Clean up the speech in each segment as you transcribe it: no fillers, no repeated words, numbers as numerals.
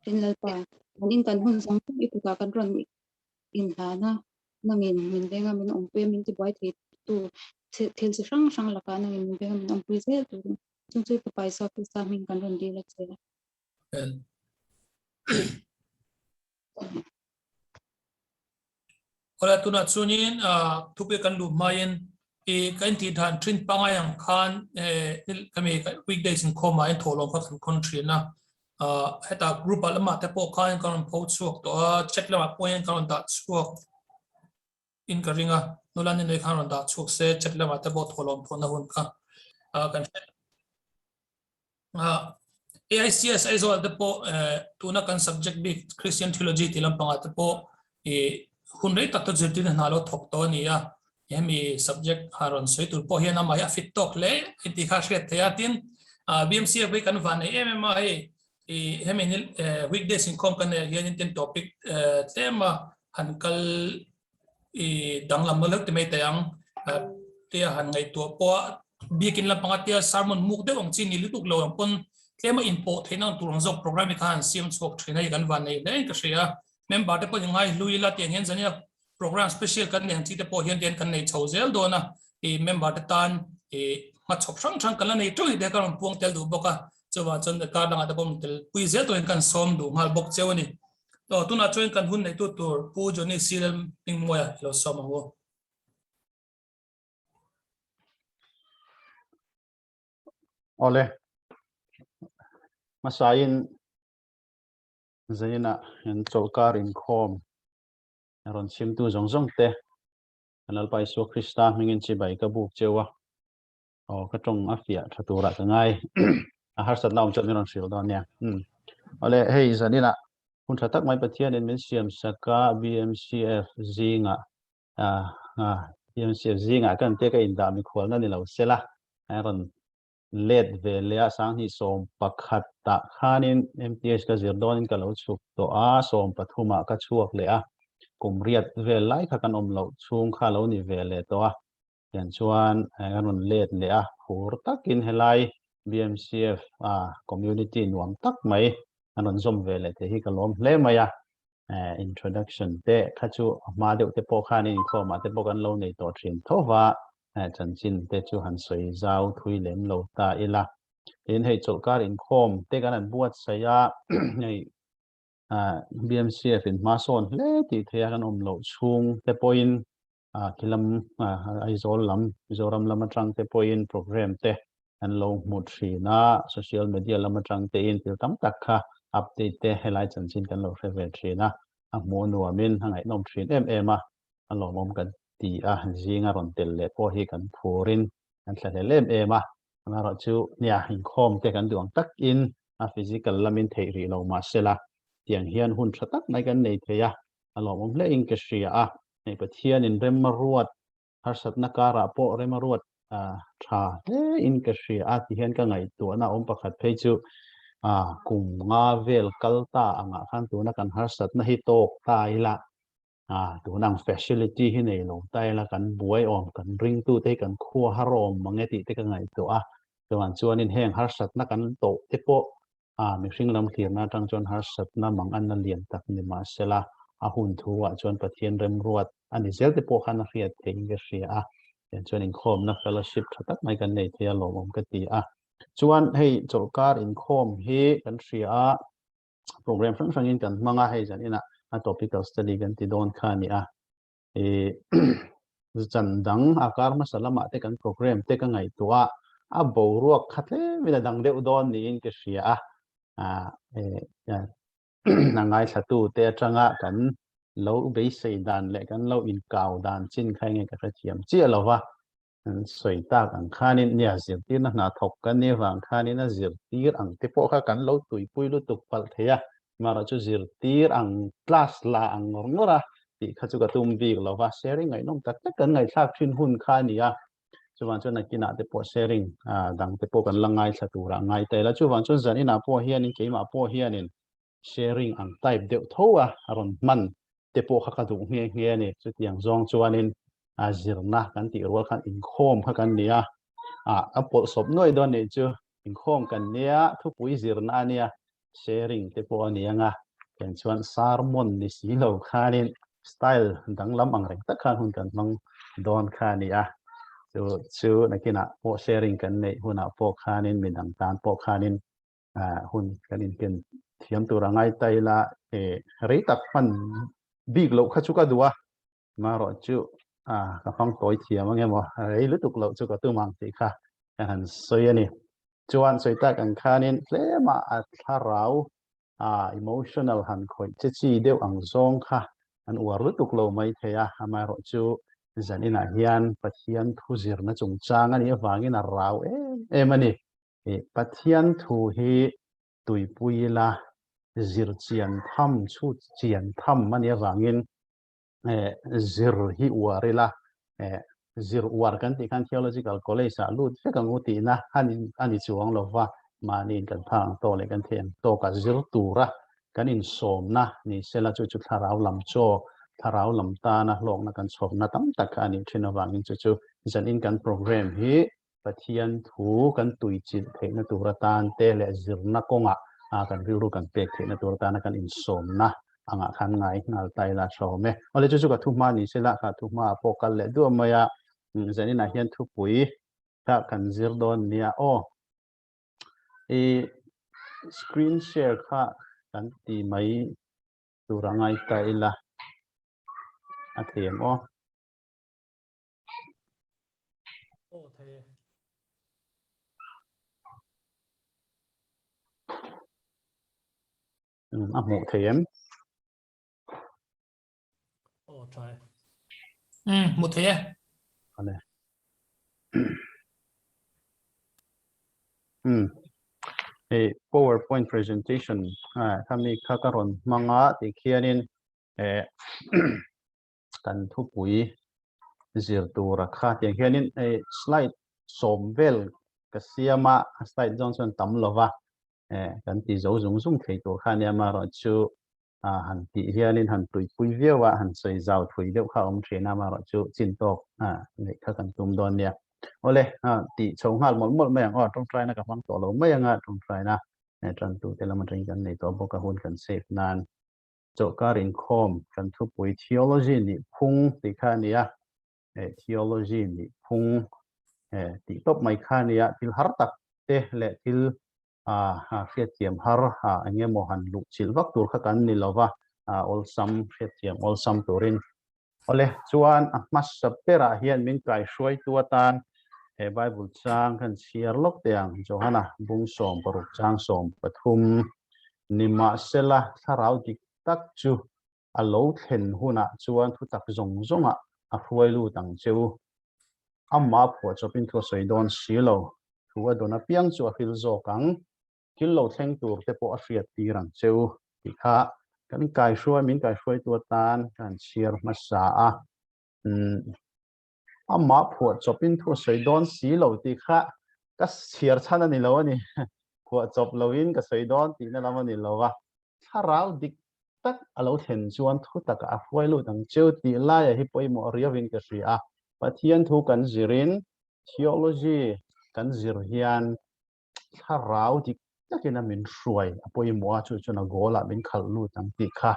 Tin Lalpa, kan in kan hun zawng zawng i kutah kan rawn inhlan a, nangin min venga min awmpui a, min tibuai thei tu thil chi hrang hrang lakah nangin min venga min awmpui zel turin chung chu i fapa Isua Krista hming kan rawn dil a che. Amen. Awle tunah chuanin thupui kan luh hmain i ka intih dan thin pangai ang khan kami weekdays inkhawmah in thawhlawm kha kan khawn thin a, hetah group ah lamah te pawh khan ka rawn pho chhuak tawh a, chat lamah pawh hian ka rawn dah chhuak in ka ring a, nula ni nei khan rawn dah chhuak se chat lamah te pawh thawhlawm thawhna hun kha kan hre. AICS Aizawl te pawh tuna kan subject bik Christian Theology tih lampangah te pawh i hun rei tak te zirtirna hna lo thawk tawh a ni a, hemi subject a rawn sawi tur pawh hian amah hi a fit tawk hle a tih kha a hriat theih a. Tin, BMCF hi kan van nei em em a, hei i hemi ni weekdays inkhawm kan neih ah hianin tin topic tlem a han kal i danglam lo ti mai thei ang tia han ngaihtuah pawh a biakin lampanga tia sermon muk deuh ang chi ni lutuk lo ang pawn tlema inpawh theihna ang tur ang zawk programme hi kha han siam chhuak thin a hei kan van nei hle in ka hria member te pawh in ngai hlui ila tiang hian zania program special kan nei ang chi te pawh hian tian kan nei chho zel dawn a i member te tan i hmachhawp hrang hrang kan la nei teuh te ka rawn puang tel duh bawk a chuvang chuan kar dangah te pawh tel pui zel turin kan sawm duh nghal bawk cheu a ni. Aw, tunah chuan kan hun neitu tur Pu Johnny Silel Hmingmawia i lo sawm ang u. Awle, hmasain zainah in chawlhkar inkhawm rawn chhimtu zawng zawng te kan Lalpa Isua Krista hmingin chibai ka buk cheu a, aw ka tawng a fiah tha turah ka ngai a harsatna awm chuan min rawn hrilh dawn nia. Awle, hei zaninah hun tha tak mai Pathianin min siam sak a BMCF zingah BMCF zingah kan te ka indah mikhualna ni lo sela a rawn let ve leh a sanghnih 11 tah khanin MTH ka zir dawnin ka lo chhuk tawh a 13 ah ka chhuak leh a kum riat vel lai kha kan awm loh chhung kha lo ni ve leh tawh a Tiang chuan a rawn let leh a, phur takin helai BMCF community nuam tak mai an rawn zawm ve leh thei hi ka lawm hle mai a. Introduction te kha chu a hma deuh te pawh khan inkhawmah te pawh kan lo nei tawh thin tho va, chanchin te chu han sawi zau thui lem lo ta ila. Tin, hei chawlhkar inkhawm te kan han buatsaih a, hei BMCF in hma sawn hle tih theia kan awm loh chhung te pawhin Khilam Aizawl lam, Mizoram lam atang te pawhin program te an lo hmu thin a, social media lam atang tein thil tam tak kha update te helai chanchin kan lo hre ve thin a, a hmuh nuamin a ngaihnawm thin em em a, a lawmawm kan ti a, zinga rawn tel leh pawh hi kan phurin kan thlahlel em em a, amaherawhchu nia inkhawm te kan duh ang takin a physical lamin theih rih lo mahsela tiang hian hun tha tak mai kan nei thei a, a lawmawm hle in ka hria a. Hei Pathianin rem a ruat, harsatna karah pawh rem a ruat tha hle in ka hria a ti hian ka ngaihtuahna awm pakhat phei chu kum nga vel kal ta angah khan tuna kan harsatna hi tawk ta ila, tuna ang facility hi nei lo ta ila kan buai awm, kan ringtute hi kan khua har awm mang e tih te ka ngaihtuah a. Chuan chuanin heng harsatna kan tawh te pawh mihring lam hlirna atang chuan harsatna mang anna lian tak ni mahsela a hun thu ah chuan Pathian remruat a ni zel te pawh khan a hriat theihin ka hria a, tiang chuan inkhawmna fellowship tha tak mai kan nei thei a lawmawm ka ti a. Chuan hei chawlhkar inkhawm hi kan hria a, program hrang hrangin kan hmang a, hei zan inah a topical study kan ti dawn kha a ni a. I chan dang a kar hmasa lamah te kan program te ka ngaihtuah a, a boruak kha tlemin a dang deuh dawn niin ka hria a, a ngaithlatu te atanga kan lo beisei dan leh kan lo inkau dan chin kha enge ka hrethiam chiah lo va, kan sawi tak ang khanin nia zirtirna hna thawk kan nih avang khanin a zirtir ang te pawh kha kan lo tuipui lutuk palh thei a, amaherawh chu zirtir ang class la ang ngawr ngawr a tih kha chu ka tum bik lo va, sharing ngaihnawm tak tak kan ngaihthlak thin hun kha a ni a, chuvang chuan nakinah te pawh sharing dang te pawh kan la ngaithla turah ngai ta ila, chuvang chuan zaninah pawh hianin keimah pawh hianin sharing ang type deuh tho a rawn hman te pawh kha ka duh nghe nghe a ni. Chutiang zawng chuanin a zirna kan tih rual khan inkhawm kha kan ni a, a pawlhsawp nuai dawn nih chu inkhawm kan nia, thupui zirna a nia. sharing te pawh a ni ang a, then chuan sermon ni si lo khanin style danglam ang reng tak khan hun kan hmang dawn kha a ni a, chu chu nakinah pawh sharing kan neih hunah pawh khanin midang tan pawh khanin hun kan inken thiam tur a ngai ta ila rei tak hman bik loh kha chu ka duh a, marawh chu ka hmang tawi thiam ang emaw rei lutuk loh chu ka tum ang tih kha ka han sawi a ni. Chuan sawi tak ang khanin tlema a thlarau emotional han khawih che chi deuh ang zawng kha an uar lutuk lo mai thei a, amaherawh chu zaninah hian Pathian thu zirna chungchang a nih avangin a rau em em a ni. Pathian thu hi tuipui ila zir chian tham, chhut chian tham a nih avangin zir hi uar ila, zir uar kan tih khan Theological College ah lut vek ang u tihna a ni chuang lo va, mahniin kan phak ang tawk leh kan theih ang tawkah zir tura kan insawmna ni sela chu chu thlarau lam chaw, thlarau lam tana hlawkna kan chhawpna tam tak kha a nih thin avangin chu chu zanin kan program hi Pathian thu kan tuichilh theihna tur atan te leh zirna kawngah kan rilru kan pek theihna tur atana kan insawmna angah khan ngai nghal ta ila tha awm e. Awle chu chu ka thuhma ni sela, ka thuhma ah pawh kal leh duah mai a, zaninah hian thupui kha kan zir dawn nia aw. I screen share kha kan ti mai tur a ngai ta ila a thei em aw. Aw thei e. A hmuh thei em? Aw tha e. Hmuh thei e. Ale. Hei PowerPoint presentation khami kha ka rawn hmanga tih khianin kan thupui zir tura kha tiang hianin hei slide sawm vel ka siam a, a slide zawng chuan tam lova kan ti zo zung zung thei tur kha ania amaherawhchu han tih hianin han tuipui viau a, han sawi zau thui deuh kha a awm thin a, amaherawhchu chin tawk neih kha kan tum dawn nia. Awle tih chho nghal mawlh mawlh mai ang aw, tawngtaina ka hmang tawh lo mai ang a, tawngtaina tantute lam atangin kan nei tawh bawk a, hun kan save nan. Chawlhkar inkhawm kan thupui theology nih phung tih kha a ni a, theology nih phung tih tawp mai kha a ni a, thil har tak te leh thil hriatthiam har eng emaw han luh chilh vak tur kha kan ni lo va, awlsam hriatthiam awlsam turin. Awle, chuan a hmasa berah hian min kaihruaitu atan he Bible chang kan chhiar lawk teh ang, Johana bung 16 chang 13, Nimahsela thlarau dik tak chu a lo thlen hunah chuan thutak zawng zawngah a hruai lut ang che u. Amah phuahchawpin thu a sawi dawn si lo, thu a dawn apiang chu a hril zawk ang. Thil lo thleng tur te pawh a hriat tir ang che u tih kha kan kaihruai min kaihruaitu atan ka han chhiar hmasa a. Umm amah phuahchawpin thu a sawi dawn si lo tih kha ka chhiar chhan a ni lo a ni. Phuahchawp loin ka sawi dawn tihna lam a ni lo a. Thlarau dik tak a lo thlen chuan thu takah a hruai lut ang cheu tih laia hi pawimawh riauin ka hria a. Pathian thu kan zirin theology kan zir hian thlarau dik takin a min hruai a pawimawh a, chu chuan a goal ah min khalh lut ang tih kha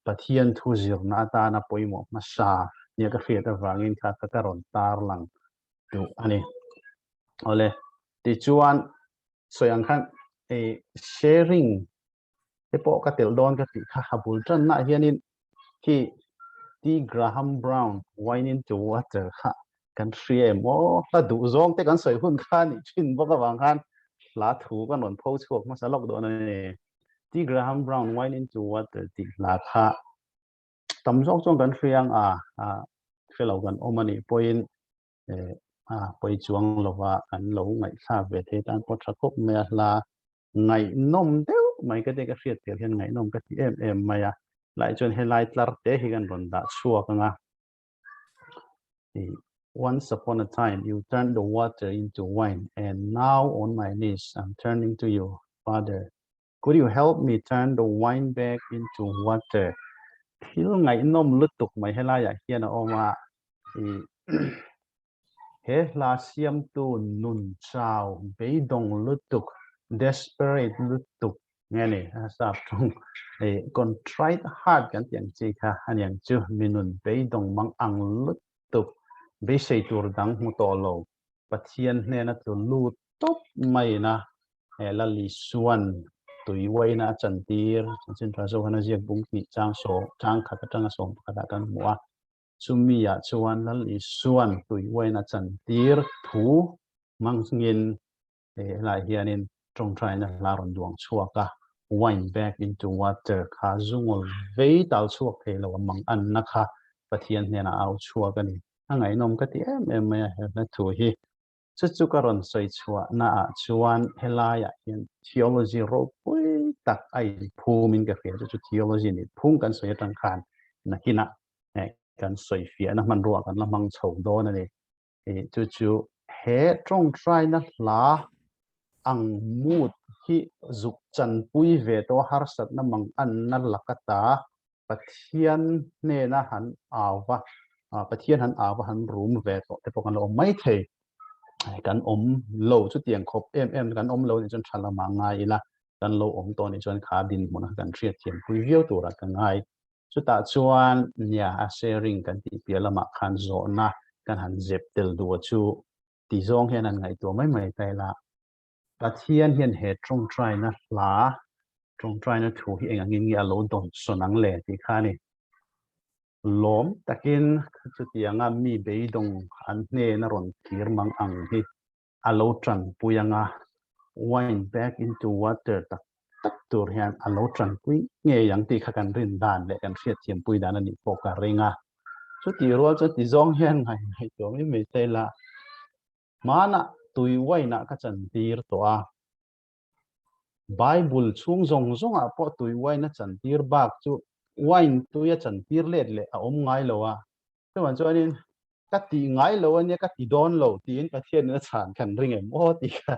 Pathian thu zirna atana pawimawh hmasa nia ka hriat avangin kha kha ka rawn tarlang duh a ni. Awle, tichuan sawi ang khan sharing te pawh ka telh dawn ka tih kha a bul tannaah hianin khi T. Graham Brown Wine into Water kha kan hria em aw, hla duh zawng te kan sawi hun kha a nih thin bawk avang khan hla thu kan rawn pho chhuak hmasa lawk dawn a ni. T. Graham Brown Wine into Water tih hla kha tam zawk chuan kan hria ang a, hre lo kan awm a nih pawhin a pawi chuang lova kan lo ngaihthlak ve thei tan pawh tha khawp mai a, hla ngaihnawm deuh mai ka ti ka hriat tel hian ngaihnawm ka ti em em mai a, lai chuan helai tlar te hi kan rawn dah chhuak ang a. Once upon a time you turned the water into wine and now on my knees I'm turning to you father could you help me turn the wine back into water thil ngaihnawm lutuk mai helaiah hian a awm a He hla siamtu nun chau, beidawng lutuk, desperate lutuk Nge ni sap tawng contrite heart kan tih ang chi kha a niang chu mi nun beidawng mang ang lutuk beisei tur dang hmu tawh lo Pathian hnena tlu lut tawp maiin a he Lal Isuan tui uaina a chantir chanchin tha zawk hian a ziak bung hnih chang sawm chang khat atanga sawm pakhatah kan hmu a. Chumi ah chuan Lal Isuan tui uaina chantir thu hmangin Helai hianin tawngtaina hla rawn duang chhuak a, wine back into water kha zungawl vei tal chhuak thei lo a mang anna kha Pathian hnenah a au chhuak a ni. A ngaihnawm ka ti em em mai a he hla thu hi. Chu chu ka rawn sawi chhuahna ah chuan helaiah hian theology ropui tak a inphumin ka hria chu chu theology nih phung kan sawi atang khan nakinah kan sawi fiahna hmanrua kan la hmang chho dawn a ni. Chu chu he tawngtaina hla ang mood hi zuk chanpui ve tawh harsatna mang anna lakata Pathian hnena han au va, Pathian han au va han rum ve tawh te pawh kan lo awm mai thei. Kan awm lo chutiang khawp em em kan awm lo nih chuan tha lamah ngai ila, kan lo awm tawh nih chuan kha dinhmun kha kan hriatthiam pui viau turah ka ngai. Chutah chuan nia a sharing kan tih piah lamah khan zawhna kan han zep tel duh a chu ti zawng hian an ngaihtuah mai mai ta ila. Pathian hian he tawngtaina hla, tawngtaina thu hi eng angin nge a lo dawn sawn ang le tih kha a ni. Lawm takin chutianga mi beidawng an hnena rawn kir mang ang hi a lo tanpui anga wine back into water tak tak tur hian a lo tanpui ngei ang tih kha kan rin dan leh kan hriatthiampui dan a nih pawh ka ring a. Chutih rual chuan ti zawng hian ngaih ngaihtuah mai mai ta ila hmanah tui wine ah ka chantir tawh a, Bible chhung zawng zawngah pawh tui wine a chantir bak chu wine tui a chantir let leh a awm ngai lo a. Chuan chuanin ka tih ngai lo ania ka ti dawn lo tiin Pathianin a chhan kan ring em aw tih kha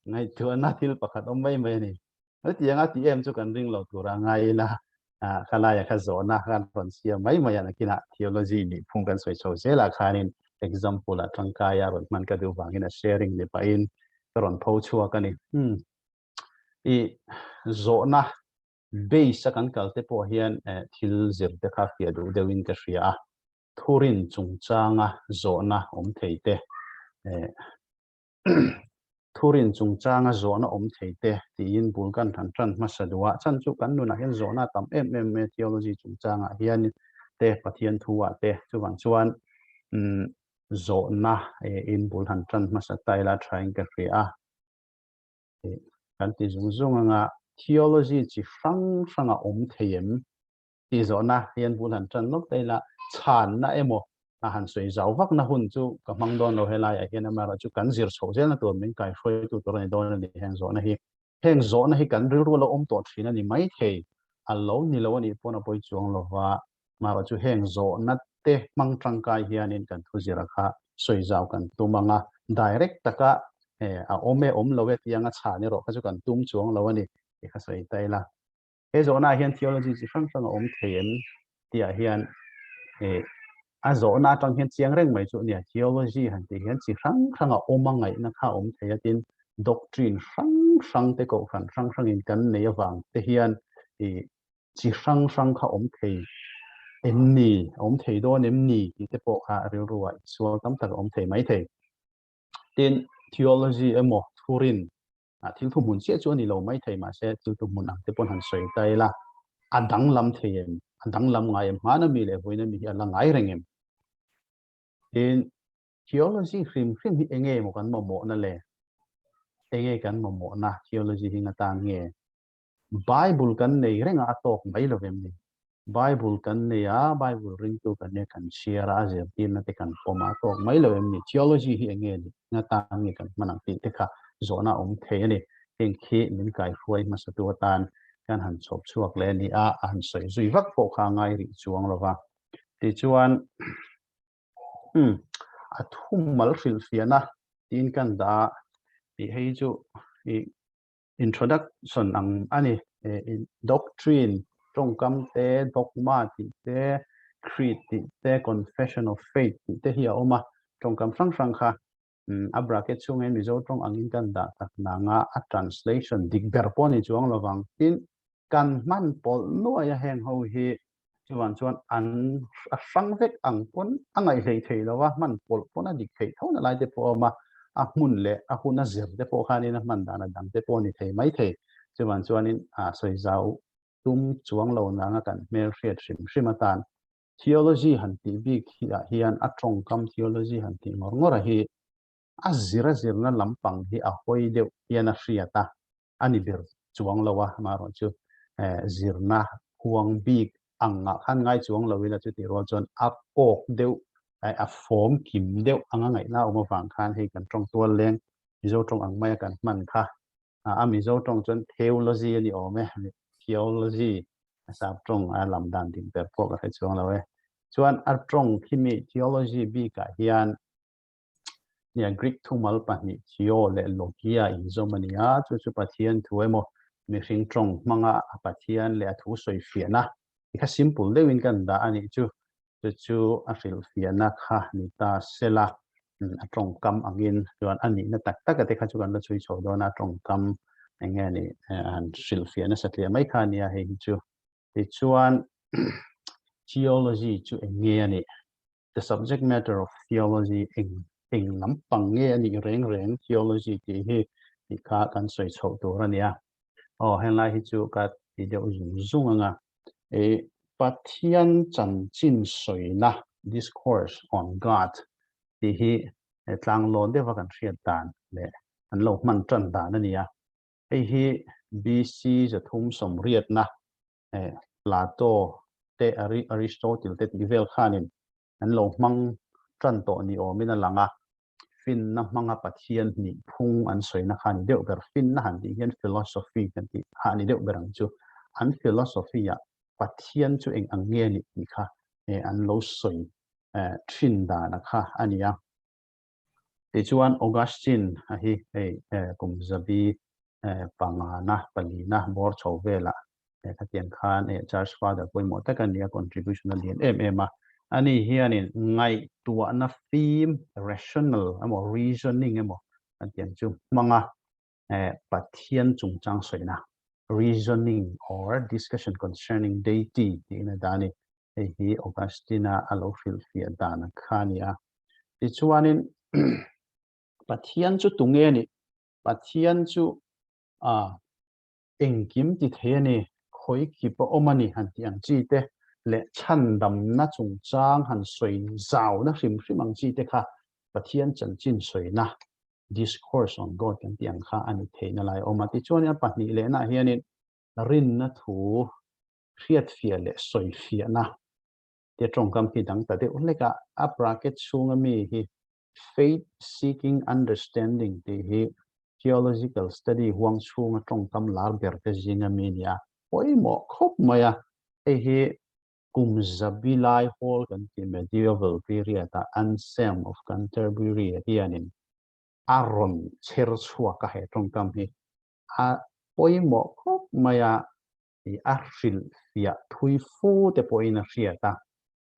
ngaihtuahna thil pakhat awm mai mai a ni. Hetianga tih em chu kan ring lo tura ngai ila khalaia kha zawhna kan rawn siam mai mai a nakinah theology nih phung kan sawi chho zelah khanin example ah tangkaia rawn hman ka duh vangin a sharing ni pahin ka rawn pho chhuak a ni. I zawhna base a kan kal te pawh hian thil zir te kha fiah duh deuhin ka hria a, thurin chungchanga zawhna awm thei te, thurin chungchanga zawhna awm thei te tiin bul kan han tan hmasa duh a, chhan chu kan nunah hian zawhna a tam em em mai a theology chungchangah hian te Pathian thu ah te chuvang chuan zawhna in bul han tan hmasa ta ila tha in ka hria a. Kan ti zung zung anga theology chi hrang hrang a awm thei em tih zawhna hian bul han tan lawk ta ila chhanna emaw a han sawi zau vakna hun chu ka hmang dawn lo helaiah hian amaherawh chu kan zir chhoh zelna tur min kaihruaitu tur a ni dawn a ni heng zawhna hi. Heng zawhna hi kan rilru lo awm tawh thin a ni maithei a lo ni lo a nih pawn a pawi chuang lova amaherawh chu heng zawhna te hmang tangkai hianin kan thu zira kha sawi zau kan tum ang a, direct taka a awm e awm lo e tih anga chhan erawh kha chu kan tum chuang lo a ni tih kha sawi ta ila. He zawhnaah hian theology chi hrang hrang a awm thei em tihah hian a zawhna atang hian chiang reng mai chu a nia, theology han tih hian chi hrang hrang a awm a ngaihna kha a awm thei a tin doctrine hrang hrang te kohhran hrang hrangin kan nei avang te hian chi hrang hrang kha awm thei em ni, awm thei dawn em ni tih te pawh kha rilru ah insual tam tak a awm thei mai thei. Tin, theology emaw thurin ah thil thuhmun chiah chu a ni lo mai thei mahse thil thuhmun ang te pawn han sawi ta ila a danglam thei em, a danglam ngai em, hmana mi leh vawiina mi hi a la ngai reng em? Tin, theology hrim hrim hi enge maw kan mamawhna le? Enge kan mamawhna theology hi nga tan nge? Bible kan nei reng a, a tawk mai lo vem ni. Bible kan nei a, Bible ringtu kan nia, kan chhiar a, a zirtirna te kan pawm a, a tawk mai lo em ni. Theology hi eng nge ni, eng atan nge kan hman ang tih te kha zawhna a awm thei a ni. Heng khi min kaihruai hmasatu atan kan han chhawp chhuak leh a ni a, a han sawi zui vak pawh kha a ngai rih chuang lo va. Tichuan, umm, a thumal hrilhfiahna tiin kan dah a, tih hei chu ih Introduction ang a ni. Doctrine, tawngkam te, dogma tih te, creed tih te, confession of faith tih te hi a awm a, tawngkam hrang hrang kha. A bracket chhungin Mizo tawng angin kan dah tak nanga a translation dik ber pawh ni chuang lovang. Tin, kan hman pawlh nuai a heng ho hi chuan chuan an a hrang vek ang pawn a ngaihhlei thei lo a, hman pawlh pawn a dik theih tho na lai te pawh a awm a, a hmun leh a hun a zir te pawh khanin a hman dan a dang te pawh a ni thei mai thei. Chuan chuanin a sawi zau tum chuang lo nanga kan hmel hriat hrim hrim atan Theology han tih bik hi ah hian a tawngkam theology han tih ngawr ngawr a hi a zir a zirna lampang hi a hawi deuh hian a hriat a, a ni ber chuang lo a, amaherawhchu zirna huang bik ang ah khan ngai chuang lo ila chutih rual chuan a kawk deuh a fawm kim deuh anga ngaihna a awm avang khan hei kan tawng tual leng Mizo tawng ang maia kan hman kha a Mizo tawng chuan theology a ni awm e, theology a sap tawng a lam dan dik ber pawh ka hre chuang lo e. Chuan a tawng khi mi theology bikah hian nia Greek thumal pahnih theo leh logia inzawm a ni a, chu chu Pathian thu emaw mihring tawng hmanga a Pathian leh a thu sawi fiahna ti kha simple deuhin kan dah a nih chu. Chu chu a hrilhfiahna kha ni ta sela, a tawngkam angin chuan a nihna tak tak a te kha chu kan la chhui chho dawn a, tawngkam eng nge ni han hrilhfiahna satliah mai kha a nia hei hi chu. Tichuan theology chu eng nge a nih? The subject matter of theology eng eng lampang nge a nih reng reng theology tih hi tih kha kan sawi chhoh tur a nia. Aw henglai hi chu ka ti deuh zung zung ang a. E Pathian chanchin sawina, discourse on God, tih hi tlanglawn deuha kan hriat dan leh an lo hman tan dan a ni a. Hei hi BC 380na Plato te Aristotle te tih vel khanin an lo hmang tan tawh ni awmin a lang a. Finna hmanga Pathian hnih phung an sawina kha a ni deuh ber. Finna han tih hian philosophy kan tih kha a ni deuh ber ang chu. An philosophy-ah Pathian chu eng ang nge a nih tih kha an lo sawi thin dana kha a ni a. Tichuan Augustine a hi hei kum zabi pangana palina bawr chho velah khatiang khan Church Father pawimawh tak a ni a, contribution a lian em em a. Ani hianin ngaihtuahna fim, rational emaw reasoning emaw khatiang chu hmanga Pathian chungchang sawina, reasoning or discussion concerning deity tiin a dah a ni. Hei hi Augustine-a a lo hrilhfiah dan kha a ni a. Tichuanin Pathian chu tunge a nih? Pathian chu a engkim ti thei a ni, khawi kip a awm a ni han tih ang chi te leh chhandamna chungchang han sawi zauna hrim hrim ang chi te kha Pathian chanchin sawina, discourse on God kan tih ang kha a ni theihna lai a awm a. Tichuanin a pahnih lehnaah hianin rinna thu hriatfiah leh sawifiahna te tawngkam khi dang ta deuh hlek a, a bracket chhunga mi hi Faith Seeking Understanding tih hi theological study huang chhunga tawngkam lar ber te zinga mi a ni a, pawimawh khawp mai a. Hei hi kum zabi lai hawl kan tih medieval period a Anselm of Canterbury hianin a rawn chher chhuak a he tawngkam hi a pawimawh khawp mai a, a hrilhfiah thui fu te pawhin a hriat a.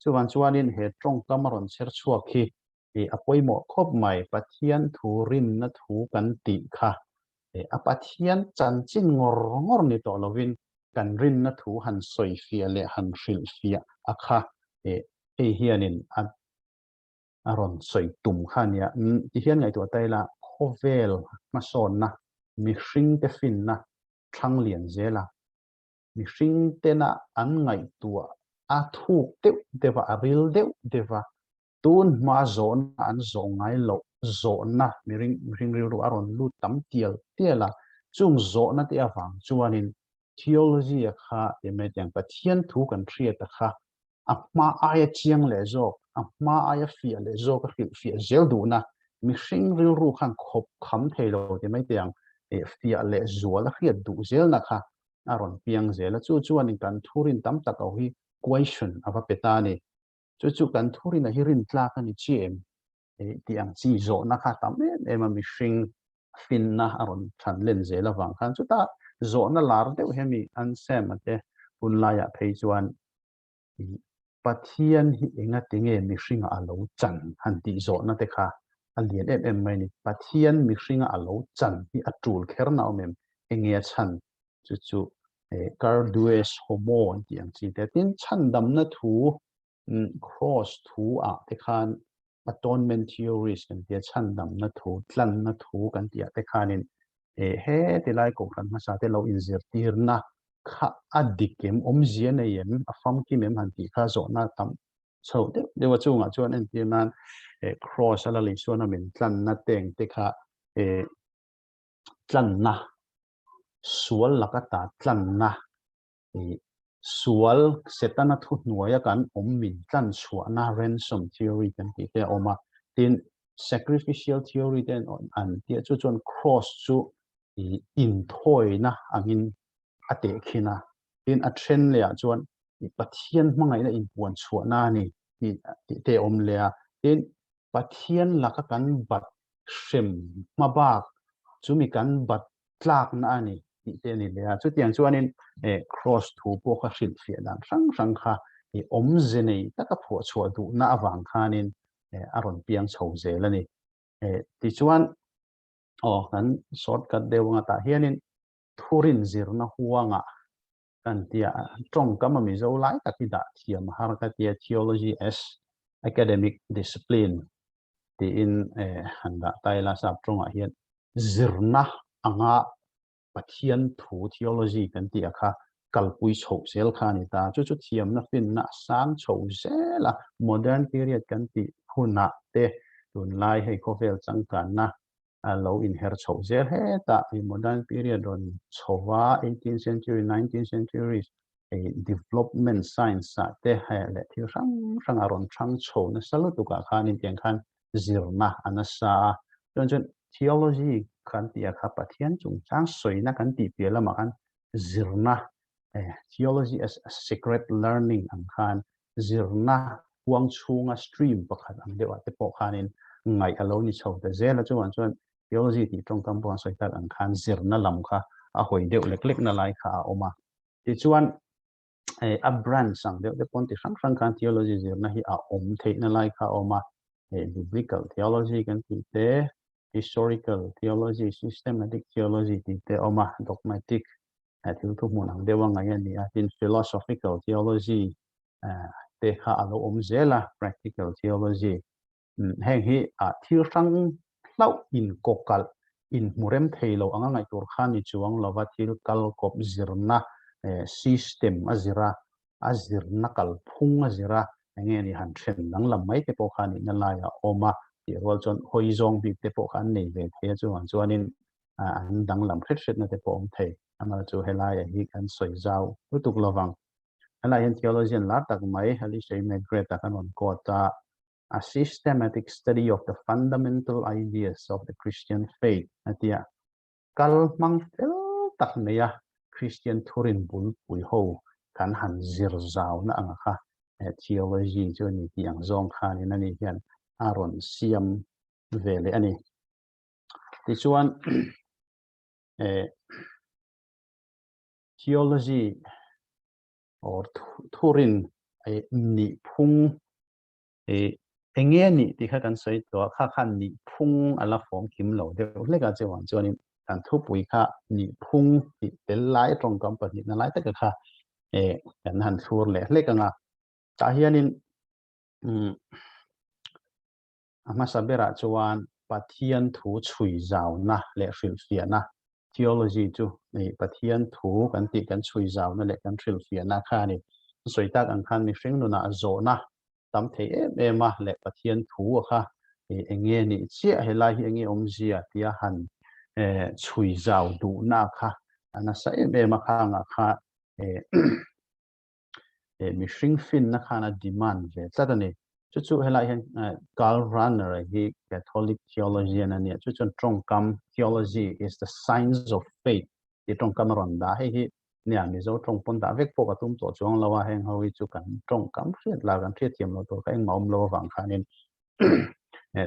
Chuvang chuanin he tawngkam a rawn chher chhuak hi a pawimawh khawp mai. Pathian thu rinna thu kan tih kha a Pathian chanchin ngawr ngawr ni tawh lovin kan rinna thu han sawifiah leh han hrilhfiah a kha hei hianin a a rawn sawi tum kha a nia. Tihian ngaihtuah ta ila khawvel hmasawnna, mihringte finna thlang lian zela mihring tena an ngaihtuah a thuk deuh deuh a, a ril deuh deuh a, tun hma zawhna an zawh ngai loh zawhna mihring mihring rilru a rawn lut tam tial tial a, chung zawhna te avang chuanin theology a kha ti mai tiang Pathian thu kan hriat a kha a hma aia chiang leh zawk, a hma aia fiah leh zawk a hrilhfiah zel duhna mihring rilru khan khawp kham thei lo ti mai tiang fiah leh zual a hriat duh zelna kha a rawn piang zel a, chu chuanin kan thurin tam tak ho hi question a va pe ta a ni. Chu chu kan thurin a hi rin tlak a ni chi em? Tih ang chi zawhna kha tam em em a mihring finna a rawn than len zel avang khan chutah zawhna lar deuh hemi Anselm-a te hun laiah phei chuan Pathian hi enga tinge mihringah a lo chan han tih zawhna te kha a lian em em mai a ni. Pathian mihringa a lo chan hi a tul kher na awm em? Enge a chhan? Chu chu Cur Deus Homo an tih ang chi te. Tin, chhandamna thu Cross thu ah te khan Atonement theories kan tia, chhandamna thu, tlanna thu kan tih ah te khanin he tilai kohhran hmasa te lo inzirtirna kha a dik em, awmzia nei em, a famkim em han tih kha zawhna tam chho deuh deuh a chungah chuan entir nan Cross a la Isuana min tlanna teng te kha tlanna sual laka ta tlanna sual Setana thuhnuaia kan awm min tlan chhuahna ransom theory kan tih te a awm a, tin sacrificial theory te an tih chu chuan cross chu inthawina angin a tehkhin a, tin a then leh ah chuan Pathian hmangaihna inpuan chhuahna a ni tih te a awm leh a, tin Pathian laka kan bat hrem hma bak chumi kan bat tlakna a ni tih te a ni leh a. Chutiang chuanin Cross thu pawh kha hrilhfiah dan hrang hrang kha awmze nei taka phuah chhuah duhna avang khanin a rawn piang chho zel a ni. Tichuan aw kan shortcut deuh anga tah hianin thurin zirna huangah kan tia tawngkam a Mizo lai tak hi dah thiam a har ka tia theology as academic discipline tiin han dah ta ila sap tawngah hian zirna anga Pathian thu theology kan tih a kha kalpui chhoh zel kha a ni ta. Chu chu thiamna finna a sang chho zel a, modern period kan tih hunah te tunlai hei khawvel changkanna a lo inher chhoh zel hetah hei modern period rawn chho va eighteenth century, nineteenth centuries hei development science ah te hei leh thil hrang hrang a rawn thang chho nasa lutuk ah khanin tiang khan zirna a nasa a chuan chuan theology kan tih ah kha Pathian chungchang sawina kan tih piah lamah khan zirna theology as a secret learning ang khan zirna huang chhunga stream pakhat ang deuh ah te pawh khanin ngaih a lo ni chho ta zel a chuan chuan theology tih tawngkam pawh an sawi tak ang khan zirna lam kha a hawi deuh lek lek na lai kha a awm a tichuan a branch ang deuh te pawn ti hrang hrang khan theology zirna hi a awm theihna lai kha a awm a biblical theology kan tih te historical theology systematic theology tih te a awm a dogmatic thil thuhmun ang deuh a ngaih a ni a tin philosophical theology te kha a lo awm zel a practical theology heng hi thil hrang hlauh inkawkalh inhmurem thei lo anga ngaih tur kha ni chuang lova thil kal kawp zirna system a zira a zirna kalphung a zira enge ni han then danglam mai te pawh kha nihna laiah a awm a tih rual chuan hawi zawng bik te pawh kha an nei ve thei a chuvang chuanin an danglam hret hretna te pawh awm thei amaherawhchu chu helaiah hi kan sawi zau lutuk lovang helaiah hian theologian lar tak mai Alicia McGrath-a kan rawn quote a A Systematic Study of the Fundamental Ideas of the Christian Faith a ti a kal hmang fel tak mai a Christian thurin bulpui ho kan han zir zauna anga kha theology chu a ni tih ang zawng khanin ani hian a rawn siam ve leh a ni. Tichuan theology or thurin nih phung enge nih tih kha kan sawi tawh a, kha khan nih phung a la fawm kim lo deuh hlek a chuvang chuanin kan thupui kha nih phung tih tel lai tawngkam pahnihna lai taka kha kan han thlur leh hlek anga tah hianin A hmasa berah chuan Pathian thu chhui zauna leh hrilhfiahna, theology, chu Pathian thu kan tih kan chhui zauna leh kan hrilhfiahna kha a ni. Sawi tak ang khan mihring nunah zawhna tam thei em em a leh Pathian thu a kha eng nge nih chiah helai hi eng nge awmzia tia han chhui zau duhna kha a nasa em em a khangah kha mihring finna khan a demand ve tlat a ni. Chu chu helai hian Karl Rahner hi Catholic theologian a nia. Chu chuan tawngkam theology is the science of faith tih tawngkam a rawn dah. Hei hi nia Mizo tawng pawn dah vek pawh ka tum tawh chuang lo a, heng ho hi chu kan tawngkam hriat lah kan hriat thiam loh tur kha engmah awm lo avang khanin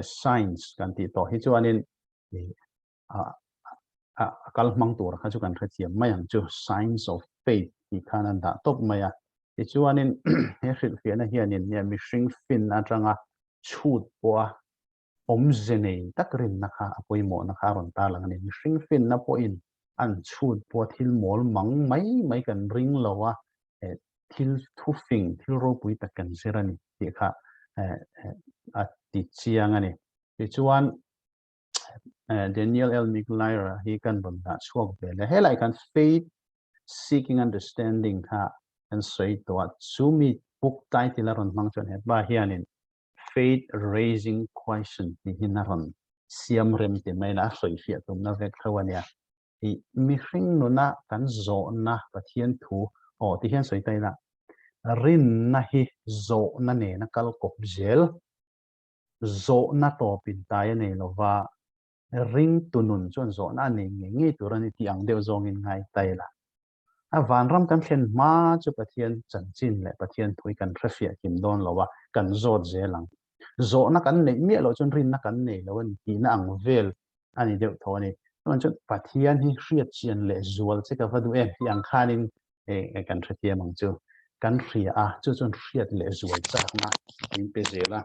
science kan tih tawh hi chuanin a kal hmang tur kha chu kan hrethiam mai ang chu science of faith tih khan an dah tawp mai a tichuanin he hrilhfiahna hianin nia mihring fin atanga chhut pawha Awmze nei tak rinna kha a pawimawhna kha a rawn tarlang a ni. Mihring finna pawhin an chhut pawh thil mawl mang mai mai kan ring lo a, thil thufing, thil ropui tak kan zir a ni tih kha a ti chiang a ni. Tichuan, Daniel L. McLyre hi kan rawn dah chhuak ve leh. Helai khan Faith Seeking Understanding kha kan sawi tawh a, chumi book title a rawn hmang chuan hepa hianin Faith Raising Question tih hi na rawn siam rem ti mai la, a sawi fiah tumna vek tho a nia. I mihring nuna kan zawhna Pathian thu, aw ti hian sawi ta ila, rinna hi zawhna nena kal kawp zel, zawhna tawpin tai a nei lova, ringtu nun chuan zawhna a nei ngei ngei tur a ni tih ang deuh zawngin ngai ta ila. A vanram kan thlen hma chu Pathian chanchin leh Pathian thu hi kan hrefiah kim dawn lo a, kan zawt zel ang. Zawhna kan neih miah loh chuan rinna kan nei lo a ni tihna ang vel a ni deuh tho a ni. Chuan chuan Pathian hi hriat chian leh zual che ka va duh em tih ang khanin kan hrethiam ang chu. Kan hria a, chu chuan hriat leh zual chakna min pe zel a,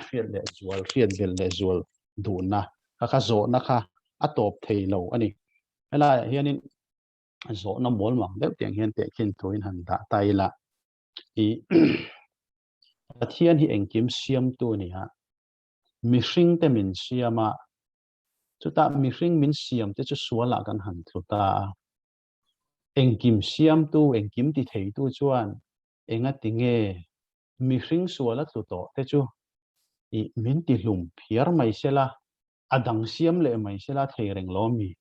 hriat leh zual, hriat vel leh zual duhna kha kha zawhna kha a tawp thei lo a ni. Helaiah hianin zawhna mawl mang deuh tiang hian tehkhin thuin han dah ta ila i Pathian hi engkim siamtu a ni a, mihring te min siam a, chutah mihring min siam te chu sualah kan han tlu ta a, engkim siamtu, engkim ti theitu chuan engati nge mihring suala tlu tawh te chu i min ti hlum phiar mai sela, a dang siam leh mai sela thei reng lo mi?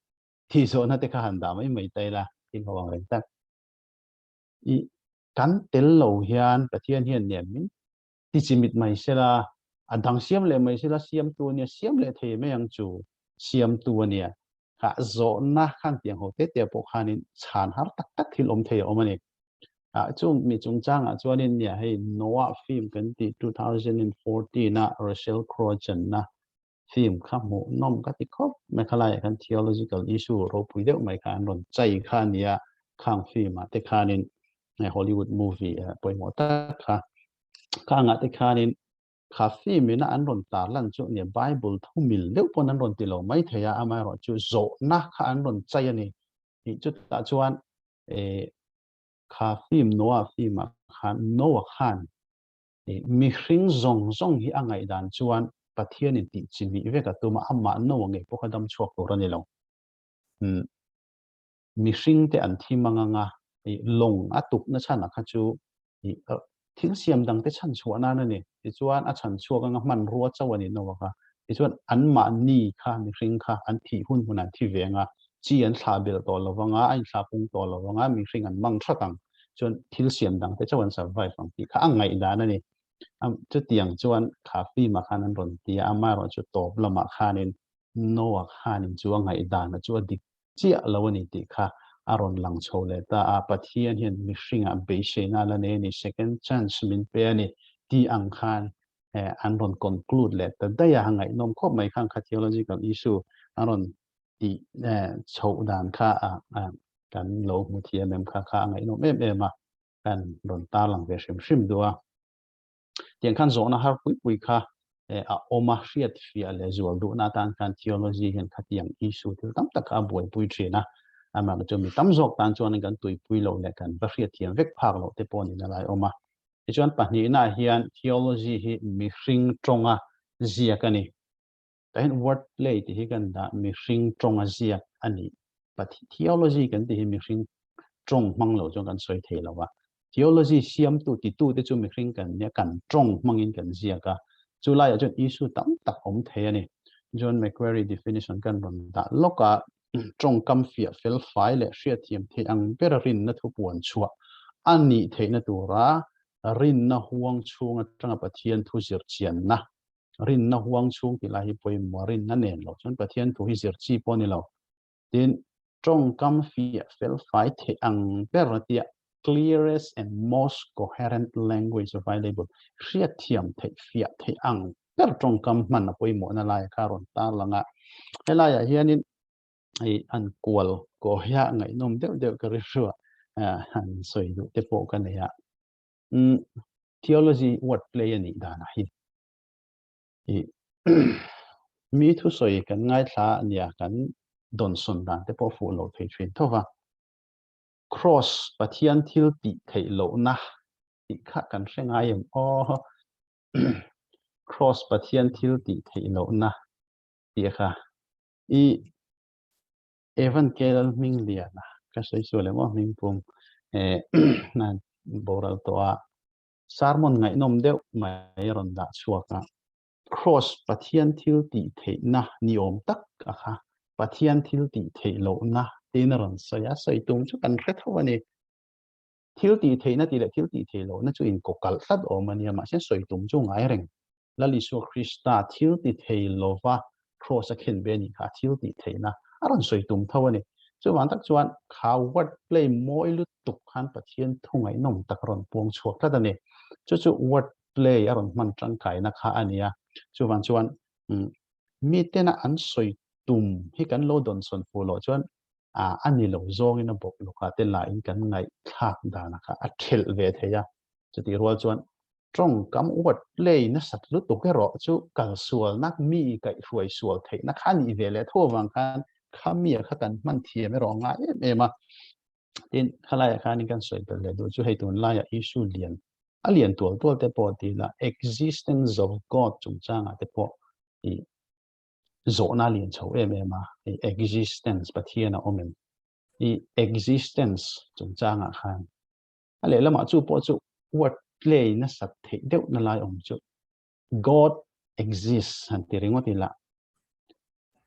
Tih zawhna te kha han dah mai mai ta ila, thil ho ang reng tak. I kan tel lo hian Pathian hian nen min ti chimit mai sela, a dang siam leh mai sela, siamtu a nia, siam leh thei mai ang chu, siamtu a nia. Kha zawhna khan tiang ho te te pawh khanin chhan har tak tak thil awm thei a awm a ni. Ah chung mi chungchangah chuanin nia hei Noah film kan tih 2014 a Russell Crowe channa film kha hmuh nawm ka ti khawp mai khalaiah khan theological issue ropui deuh mai kha an rawn chai kha a nia khang film ah te khanin Hollywood movie pawimawh tak kha khangah te khanin kha film ina an rawn tar lan chu nia Bible thu mil deuh pawn an rawn ti lo mai thei a amaherawh chu zawhna kha an rawn chai a ni tih chutah chuan kha film Noah film ah khan Noah khan Mihring zawng zawng hi a ngaihdan chuan Pathianin tih chi mih vek a tum a, amah Noah ngei pawh kha dam chhuak tur a ni lo. Mihring te an thi mang anga lawng a tukna chhan ah kha chu thil siam dang te chhan chhuah nan a ni. Tichuan a chhan chhuak anga hmanrua chauh a ni Noah kha. Tichuan anmahni kha mihring kha an thih hun hmun an thi ve anga, chi an thlah belh tawh lo vanga, a inthlah pung tawh lo vanga, mihring an mang thak ang. Chuan thil siam dang te chauh an survive ang tih kha a ngaihdan a ni. Chutiang chuan kha film ah khan an rawn ti a, amaherawh chu tawp lamah khanin Noah khanin chu a ngaihdan a chu a dik chiah lo a ni tih kha a rawn lang chho leh ta a, Pathian hian mihringah beiseina a la nei a ni, second chance min pe a ni tih ang khan an rawn conclude leh ta daih a, a ngaihnawm khawp mai khan kha theological issue an rawn tih chhoh dan kha kan lo hmu thiam em kha kha a ngaihnawm em em a, kan rawn tarlang ve hrim hrim duh a. Tiang khan zawhna har pui pui kha a awm a, hriat fiah leh zual duhna atan khan theology hian khatiang issue thil tam tak kha a buaipui thin a. Amaherawhchu chu mi tam zawk tan chuan kan tuipui loh leh kan va hriatthiam vek phak loh te pawh niin a lai awm a. Tichuan pahnihnaah hian theology hi mihring tawnga ziak a ni. Tah hian word play tih hi kan dah mihring tawnga ziak a ni. Theology kan tih hi mihring tawng hmang lo chuan kan sawi thei lo a. Theology siamtu titu te chu mihring kan nia, kan tawng hmangin kan ziak a. Chu laiah chuan issue tam tak awm thei a ni. John Macquarie definition kan rawn dah lawk a, tawngkam fiah fel fai leh hriatthiam theih ang bera rinna thu puan chhuah a nih theihna tura rinna huang chhung atanga Pathian thu zir chianna rinna huang chhung tih lai hi pawimawh rinna nen lo chuan Pathian thu hi zir chi pawh a ni lo. Tin, tawngkam fiah fel fai theih ang ber a tia clearest and most coherent language available hriatthiam theih fiah theih ang ber tawngkam hman a pawimawhna lai kha a rawn tarlang a. Helaiah hianin hei an kual kawhia ngaihnawm deuh deuh ka rilruah han sawi duh te pawh ka nei a. Theology word play a nih danah hi. Mi thusawi kan ngaithla a nia, kan dawnsawn dan te pawh fuh lo thei thin tho va. Kraws Pathian thil tih theih lohna tih kha kan hre ngai em aw? Kraws Pathian thil tih theih lohna tih kha i Evan Kelal hming liana ka sawi sual em aw hming pum eh boral tawh a. Sermon ngaihnawm deuh mai a rawn dah chhuak a. Kraws Pathian thil tih theihna ni awm tak a kha Pathian thil tih theih lohna tiin a rawn sawi a, sawi tum chu kan hre tho a ni. Thil tih theihna tih leh thil tih theih lohna chu inkawkalh tlat awm a nia, mahse sawi tum chu ngai reng. Lal Isua Krista thil ti thei lova Kraws a khen ve a nih kha, thil tih theihna a rawn sawi tum tho a ni. Chuvang tak chuan kha word play mawi lutuk khan Pathian thu ngaihnawm tak a rawn puang chhuak tlat a ni. Chu chu word play a rawn hman tangkaina kha a ni a. Chuvang chuan mitena an sawi tum hi kan lo dawnsawn fuh loh chuan a ni lo zawngin a bawk lukah te lahin kan ngaihthlak dana kha a thelh ve thei a. Chutih rual chuan tawngkam word play nasat lutuk erawh chu kalsualna mi kaihhruai sual theihna kha a nih ve leh tho avang khan khamia kha kan hman thiam erawh a ngai em em a. Tin, khalaiah khanin kan sawi belh leh duh chu hei tunlaiah issue lian a lian tual tual te pawh ti ila existence of God chungchangah te pawh i zawhna a lian chho em em a, i existence Pathian a awm em? I existence chungchangah khan A lehlamah chu pawh chu word play nasat theih deuh na lai awm chu God exists han ti ringawt ila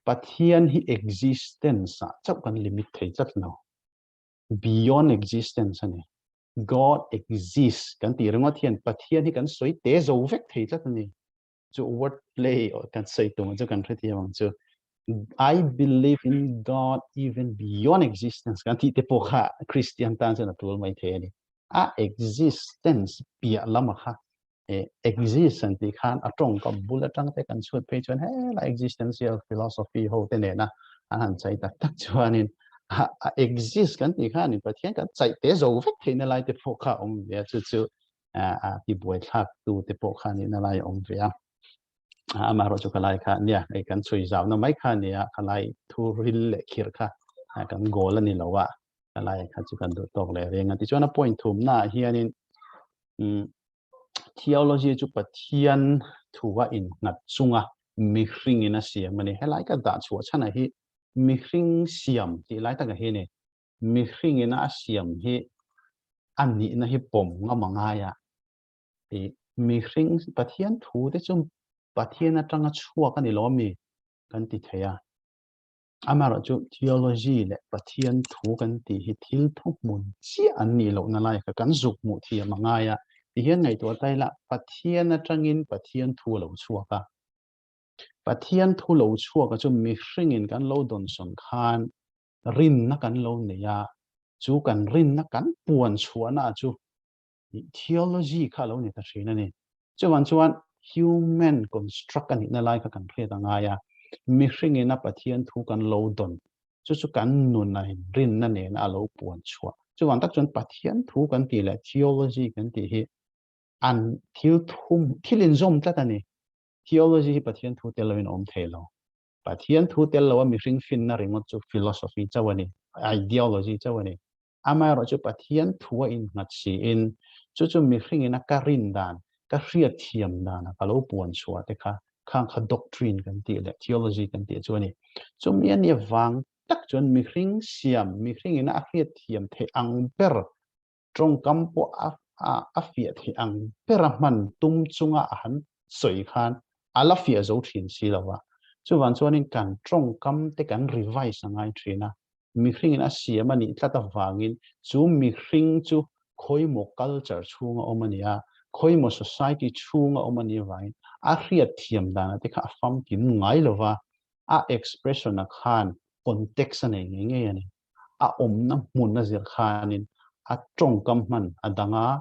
Pathian hi existence ah chauh kan limit thei tlat lo. Beyond existence a ni. God exists kan tih ringawt hian Pathian hi kan sawi te zo vek thei tlat a ni. Chu word play kan sawi tum chu kan hrethiam ang chu. I believe in God even beyond existence kan tih te pawh kha Christian tan chuan a tul mai thei a ni. A existence piah lama kha exist an tih khan a tawngkam bul atang te kan chhut phei chuan helai existential philosophy ho te nena an han chai tak tak chuanin a exist kan tih khan Pathian kan chaih te zo vek theihna lai te pawh kha awm ve a, chu chu a ti buai thlak tu te pawh kha nihna lai a awm ve a. Amaherawh chu khalai kha nia hei kan chhui zauhna mai kha nia khalai thu ril leh khirh kha kan goal a ni lo a, khalai kha chu kan duh tawk leh reng a. Tichuan a point thumna ah hianin theology chu Pathian thua innghat chunga mihringin a siam a ni. Helai ka dah chhuah chhanah hi mihring siam tih lai takah hi a ni. Mihringin a siam hi a nihna hi pawm ngam a ngai a. I mihring Pathian thu te chu Pathian atanga chhuak a ni lo ami kan ti thei a. Amaherawh chu theology leh Pathian thu kan tih hi thil thuhmun chiah an nih lohna lai kha kan zuk hmuh thiam a ngai a. Tihian ngaihtuah ta ila Pathian atangin Pathian thu a lo chhuak a. Pathian thu lo chhuak a chu mihringin kan lo dawnsawn khan rinna kan lo nei a, chu kan rinna kan puan chhuahna chu theology kha a lo ni ta thin a ni. Chuvang chuan human construct a nihna lai kha kan hriat a ngai a, mihringin a Pathian thu kan lo dawn, chu chu kan nun a inrinna nena a lo puan chhuah. Chuvang tak chuan Pathian thu kan tih leh theology kan tih hi an thil thum, thil inzawm tlat a ni. Theology hi Pathian thu tel loin a awm thei lo. Pathian thu tel loa mihring finna ringawt chu philosophy chauh a ni, ideology chauh a ni. Amaherawh chu Pathian thu a innghat siin chu chu mihringin a ka rin dan, ka hriat thiam dana ka lo puan chhuah te kha khang kha doctrine kan tih leh theology kan tih chu a ni. Chumi a nih avang tak chuan mihring siam, mihringin a hriat thiam theih ang ber, tawngkam pawh a a fiah theih ang bera hman tum chunga a han sawi khan a la fiah zo thin si lo va. Chuvang chuanin kan tawngkam te kan revise a ngai thin a, mihringin a siam a nih tlat avangin chu mihring chu khawimaw culture chhunga awm a ni a, khawimaw society chhunga awm a nih avangin a hriat thiam dana te kha a famkim ngai lo va, a expression a khan context a nei ngei ngei a ni. A awmna hmun a zir khanin a tawngkam hman a dang a,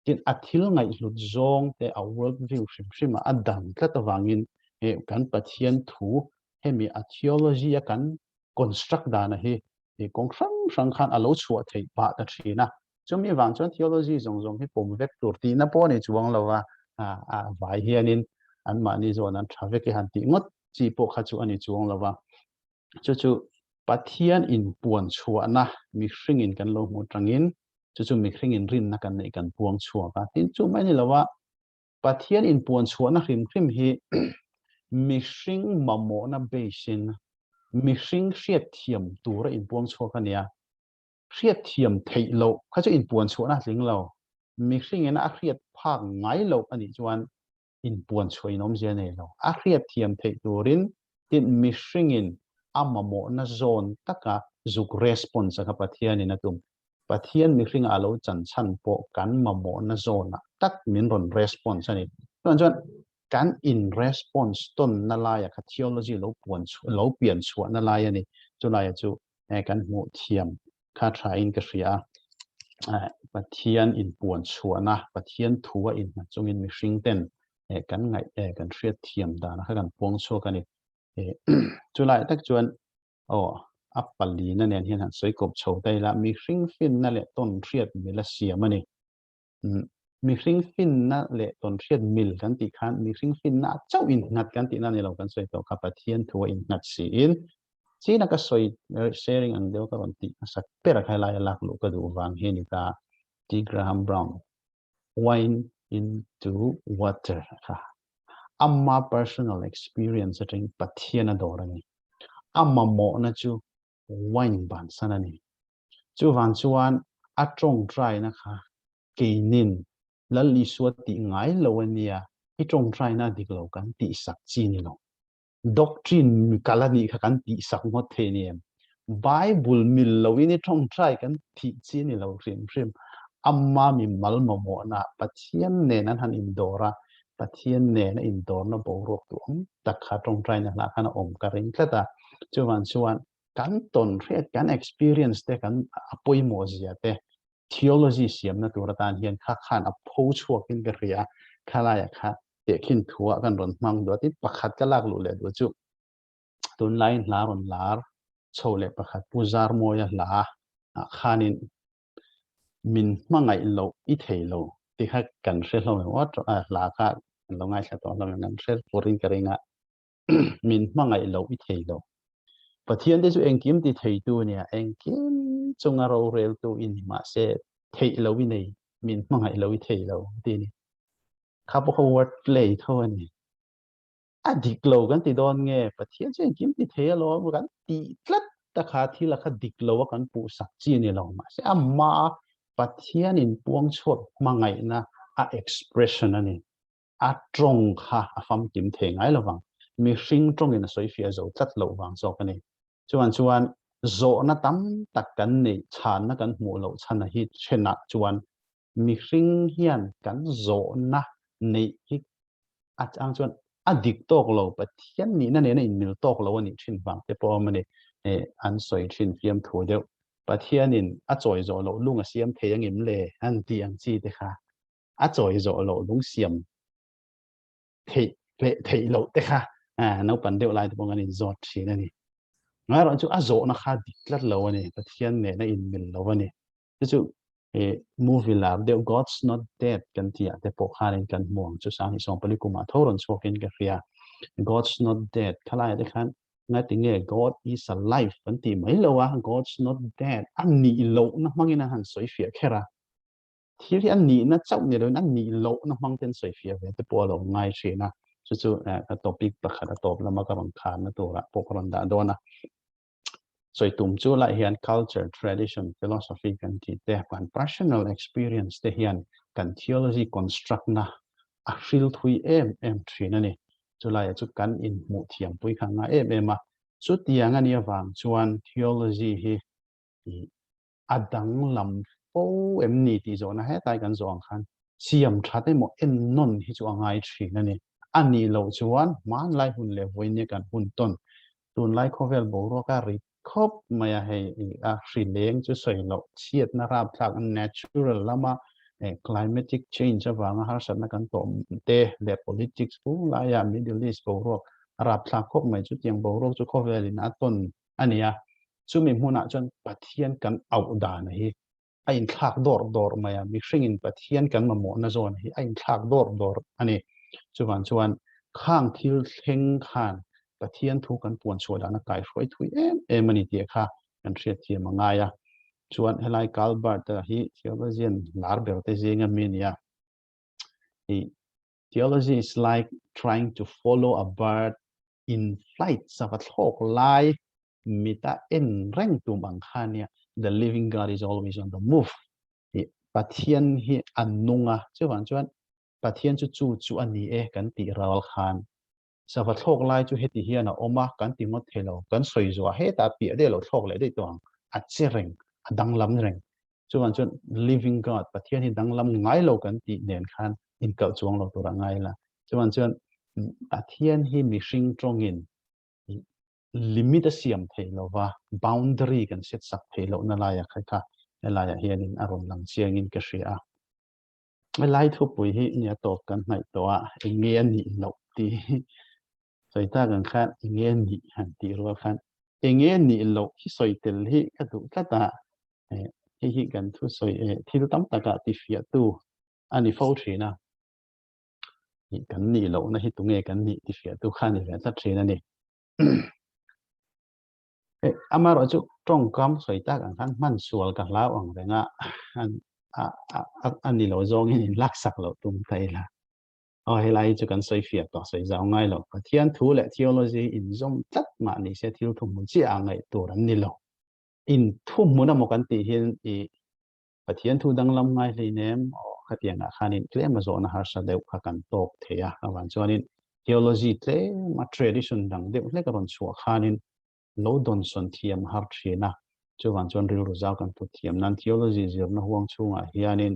tin a thil ngaihhlut zawng te a world view hrim hrim a a dang tlat avangin he kan Pathian thu hemi a theology a kan construct dana hi he kawng hrang hrang khan a lo chhuah theih pah ta thin a. Chumi vang chuan theology zawng zawng hi pawm vek tur tihna pawh a ni chuang lo a, a vai hianin. Anmahni zawn an tha vek e han tih ngawt chi pawh kha chu a ni chuang lo va. Chu chu Pathian inpuan chhuahna mihringin kan lo hmuh tangin chu chu mihringin rinna kan neih kan puang chhuak a. Tin, chu mai ni lo a, Pathian inpuan chhuahna hrim hrim hi mihring mamawhna base in mihring hriatthiam tura inpuang chhuak a nia. Hriatthiam theih loh kha chu inpuan chhuahna a tling lo. Mihringin a hriat phak ngai loh a nih chuan inpuan chhuah in awmzia nei lo. A hriatthiam theih turin tin mihringin a mamawhna zawn taka zuk response a kha Pathianin a tum. Pathian mihringa a lo chan chhan pawh kan mamawhna zawnah tak min rawn response a ni. Chuan chuan kan in response tawnna laia kha theology lo puan chhuah lo pian chhuahna lai a ni. Chulaia chu kan hmuh thiam kha tha in ka hria a. Pathian inpuan chhuahna, Pathian thu a innghat chungin mihring ten kan ngaih kan hriat thiam dan kha kan puang chhuak a ni. Chulai tak chuan aw a palina nen hian han sawi kawp chho ta ila, mihring finna leh tawn hriat mil a siam a ni. Mihring finna leh tawn hriat mil kan tih khan mihring finna chauh innghat kan tihna ni lo kan sawi tawh kha Pathian thu a innghat siin china ka sawi sharing ang deuh ka rawn tih hmasak ber a khailai a lak luh ka duh vang hi a ni ta T Graham Brown wine into water kha ama personal experience atang Pathian a dawr a ni a mamawhna chu wine bansan a ni. Chuvang chuan a tawngtaina kha keinin Lal Isua tih ngai lo a nia, i tawngtaina a dik lo kan tihsak chi ni lo. Doctrine kal a nih kha kan tihsak ngawt thei ni em? Bible mil loin i tawngtai kan thih chi ni lo hrim hrim. Ama mi mal mamawhna Pathian nen an han indawr a, Pathian nen a indawrna boruak duh awm tak kha tawngtaina hlah khan a awm ka ring tlat a. Chuvang chuan kan tawn hriat, kan experience te kan a pawimawh zia te theology siamna tur atan hian kha khan a pho chhuakin ka hria a, khalaiah kha tehkhin thuah kan rawn hmang duh a, tin pakhat ka lak luh leh duh chu tunlaiin hla rawn lar chho leh pakhat Pu Zarmawia hla ah khanin min hmangaih loh i thei lo tih kha kan hre hlawm em aw, hla kha kan lo ngaithla tawh hlawm em kan hre purin ka ring a. min hmangaih loh i thei lo. Pathian te chu engkim ti theitu a nia, engkim chunga roreltu i ni mahse theih lo i nei, min hmangaih loh i thei lo ti a ni. Kha pawh kha word play tho a ni. A dik lo kan ti dawn nge, Pathian chu engkim ti thei alawm kan tih tlat ta kha thil a kha dik lo a kan puhsak chi a ni lo mahse amah Pathian in puang chhuak hmangaihna a expression a ni. A tawng kha a famkim thei ngai lo vang. Mihring tawngin a sawi fiah zo tlat loh vang zawk a ni. Chuan chuan zawhna tam tak kan neih chhanna kan hmuh loh chhan a hi thenah chuan mihring hian kan zawhna neih hi a chang chuan a dik tawk lo, Pathian nihna nena inmil tawk lo a nih thin vang te pawh a awm a ni. An sawi thin fiamthu deuh. Pathianin a chawi zawh loh lung a siam thei angem le an tih ang chi te kha a chawi zawh loh lung siam theih leh theih loh te kha naupang deuh lai te pawh kan inzawt thin a ni. Ngaihrawh chu a zawhna kha dik tlat lo a ni, Pathian nen a inmil lo a ni. Chu chu movie lar deuh God's Not Dead kan tih ah te pawh khanin kan hmu ang chu Sanghnih Sawmpali kumah tho rawn chhuakin ka hria. God's Not Dead khalaiah te khan ngatinge God is alive kan tih mai lo a, God's Not Dead a nih lohna hmangin an han sawi fiah kher a. Thil hi a nihna chauh ni loin a nih lohna hmang ten sawi fiah ve te pawh a lo ngai thin a, chu chu ka topic pakhat a tawp lama ka rawn kharna turah pawh ka rawn dah dawn a. Sawi tum chu lah hian culture, tradition, philosophy kan tih te, kan personal experience te hian kan theology construct na a hril thui em em thin a ni. Chulaiah chu kan inhmuh thiam pui kha ngai em em a, chutiang a nih avang chuan theology hi a danglam fo em ni tih zawhna hetlai kan zawh ang khan siam that emaw en nawn hi chu a ngai thin a ni. A nih loh chuan hmanlai hun leh vawinia kan hun tawn tunlai khawvel boruak a rit khawp mai a, hei a hri leng chu sawi loh chhiatna rapthlak natural lama climatic change avanga harsatna kan tawh te leh politics fur laia Middle East boruak a rapthlak khawp mai chutiang boruak chu khawvelin a tawn a ni a. Chumi hmunah chuan Pathian kan auh dan hi a inthlak dawrh dawrh mai a, mihringin Pathian kan mamawhna zawn hi a inthlak dawrh dawrh a ni. Chuvang chuan Khang thil thleng khan Pathian thu kan puan chhuah dan a kaihruai thui em em a ni tih kha kan hriatthiam a ngai a. Chuan helai Karl Barth-a hi theologian lar ber te zinga mi a ni a. Theology is like trying to follow a bird in flight sava thlawk lai mita en reng tum ang kha nia the living God is always on the move i Pathian hi a nung a chuvang chuan Pathian chu chu chu a ni e kan tih ral khan sava thlawk lai chu heti hian a awm a kan ti ngawt thei lo kan sawi zuah hetah piah daih lo thlawk leh daih tawh ang a che reng a danglam reng Chuvang chuan living God, Pathian hi danglam ngai lo kan tih nen khan inkalh chuang lo tur a ngai la. Chuvang chuan Pathian hi mihring tawngin limit a siam thei lo va, boundary kan set sak thei lohna laia kha kha helaiah hianin a rawn lang chiangin ka hria a. Helai thupui hi nia tawp kan hnaih tawh a, eng nge a nih loh tih hi sawi tak ang khan eng nge nih han tih rual khan eng nge nih loh hi sawi tel hi ka duh tlat a, hei hi kan thu sawi thil tam takah tifiahtu a ni fo thin a, kan nih lohna hi tunge kan nih tifiahtu kha a ni ve tlat thin a ni. Amaherawh chu tawngkam sawi tak ang khan hman sual ka hlau ang reng a, a ni lo zawngin in laksak loh tum ta ila. Aw helai hi chu kan sawi fiah tawh sawi zau ngai lo. Pathian thu leh theology inzawm tlat mah ni se thil thuhmun chiah ah ngaih tur an ni lo. In thuhmun emaw kan tih hian i Pathian thu danglam ngai hleinem aw khatiang ah khanin tlem a zawhna harsa deuh kha kan tawk thei a. Avan chuanin theology tlem a tradition dang deuh hlek a rawn chhuah khanin lo dawnsawn thiam a har thin a, chuvang chuan rilru zau kan put thiam nan theology zirna huang chhungah hianin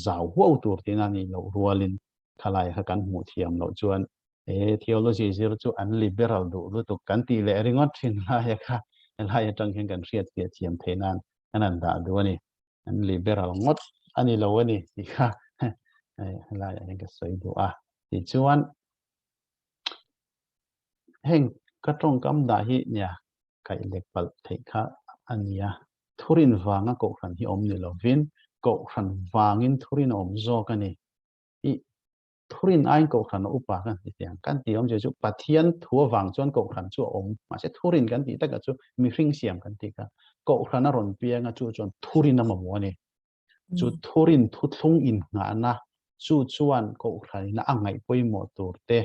zau huau tur tina nih loh rualin khalai kha kan hmuh thiam loh chuan he theology zir chu an liberal duh lutuk kan tih leh ringawt thin laia kha helai atang hian kan hriat fiah thiam theih nan kan han dah duh a ni. An liberal ngawt a ni lo a ni tih kha helaiah hian ka sawi duh a. Tichuan Heng ka tawngkam dah hi nia kaih lek palh theih kha a nia. Thurin vanga kohhran hi awm ni lovin kohhran vangin thurin a awm zawk a ni. I thurin aiin kohhran a upa kan ti thei ang. Kan tih awmzia chu Pathian thu avang chuan kohhran chu a awm. Mahse thurin kan tih takah chu mihring siam kan tih kha. Kohhran a rawn piang a chu chuan thurin a mamawh a ni. Chu thurin thuthlung innghahna chu chuan kohhranina a ngaih pawimawh tur te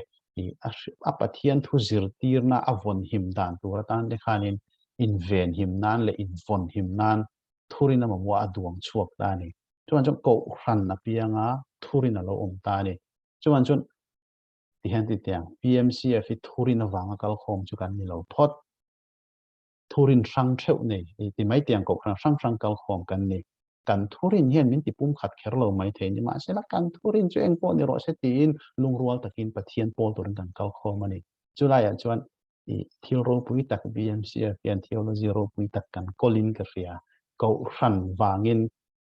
a Pathian thu zirtirna a vawn him dan tur atan te khanin inven him nan leh invawn him nan thurin a mamawh a duang chhuak ta a ni. Chuan chuan kohhran apianga thurin a lo awm ta a ni. Chuan chuan tihian ti tiang PMCF hi thurin avanga kalkhawm chu kan ni lo phawt. Thurin hrang theuh nei i ti mai tiang kohhran hrang hrang kalkhawm kan ni. Kan thurin hian min ti pumkhat kher lo mai thei ni mahsela kan thurin chu eng pawh ni rawh se tiin lungrual takin Pathian pawl turin kan kalkhawm a ni. Chulaiah chuan i thil ropui tak BMCF hian theology ropui tak kan kawlin ka hria. Kohhran vangin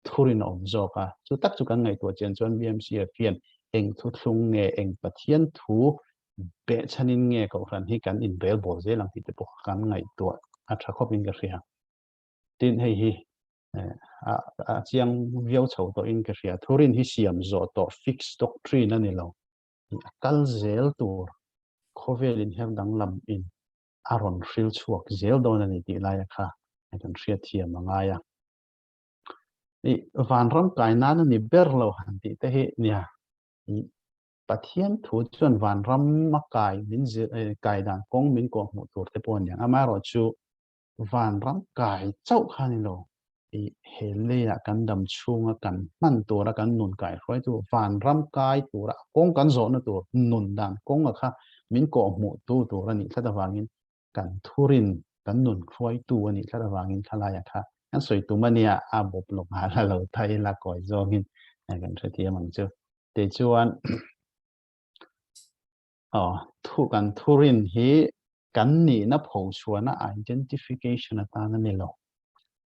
thurin a awm zawk a. Chu tak chu kan ngaihtuah chian chuan BMCF hian eng thuthlung nge eng Pathian thu Behchhanin nge kohhran hi kan inrel bawl zel ang tih te pawh kan ngaihtuah a tha khawpin ka hria. Tin, hei hi a chiang viau chho tawhin ka hria. Thurin hi siam zawh tawh fixed doctrine a ni lo. A kal zel tur khawvel inher danglam in a rawn hril chhuak zel dawn a ni tih laia kha kan hriatthiam a ngai a. Vanram kai nan a ni ber lo han tih te hi nia. Pathian thu chuan vanram a kai min zir kai dan kawng min kawh hmuh tur te pawh a niang. Amaherawhchu vanram kai chauh kha ni lo, i he leiah kan dam chhunga kan hman tura kan nun kai hruaitu vanram kai tura kawng kan zawhna tur nun dan kawnga kha min kawh hmuh tu tur a nih tlat avangin kan thurin kan nun hruaitu a nih tlat avangin thlalaiah kha kan sawi tum a nia, a bawp lawk nghal a lo thai la kawi zawngin kan hrethiam ang chu. Tichuan aw thu kan thurin hi kan nihna pho chhuahna identification atan a ni lo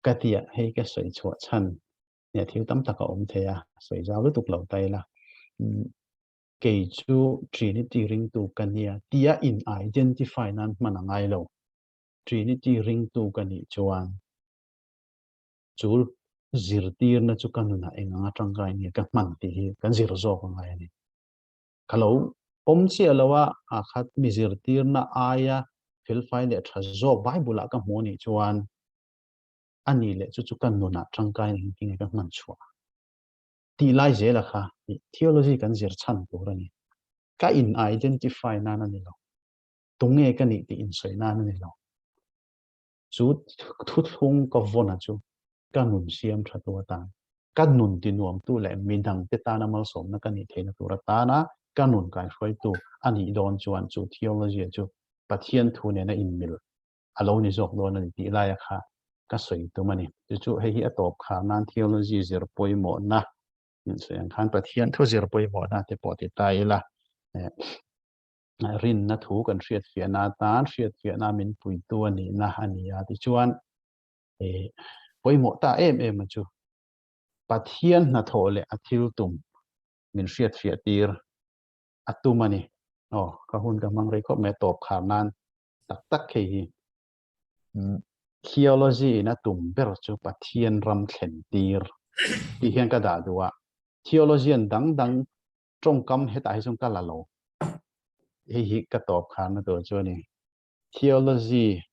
ka tia hei ka sawi chhuah chhan nia thil tam tak a awm thei a sawi zau lutuk lo ta ila kei chu Trinity ringtu ka nia tia in identify nan hman a ngai lo Trinity ringtu ka nih chuan Chu zirtirna chu ka nunah eng anga tangkai nge ka hman tih hi kan zir zawk a ngai a ni. Ka lo. Pawm chiah lo a, a khat mi zirtirna aia felfai leh tha zawk Bible ah ka hmu anih chuan a ni leh chu chu ka nunah tangkai na engtin nge ka hman chhuah tih lai zela kha theology kan zir chhan tur a ni. Ka in identify nan a ni lo. Tunge ka nih tih insawi nan a ni lo. Chu thuthlung ka vawn a chu ka nun siam tha tu atan, ka nun ti nuam tu leh midang te tana malsawmna ka nih theihna tur atana ka nun kaihruaitu a nih dawn chuan chu theology chu Pathian thu nena inmil a lo ni zawk dawn a ni tih laia kha ka sawi tum a ni. Chu chu hei hi a tawp khar nan theology zir pawimawhna min sawi ang khan Pathian thu zir pawimawhna te pawh ti ta ila rinna thu kan hriatfiahna atan hriatfiahna min puitu a nihna a ni a. Tichuan pawimawh ta em em a chu Pathian hnathawh leh a thil tum min hriatfiah tir a tum a ni. Aw, ka hun ka hmang rei khawp mai a tawp khar nan tak tak hei hi. Theology in a tum ber chu Pathian ram thlen tir tih hian ka dah duh a. Theologian dang dang tawngkam hetah hi chuan ka la lo. Hei hi ka tawp kharna tur chu a ni. Theology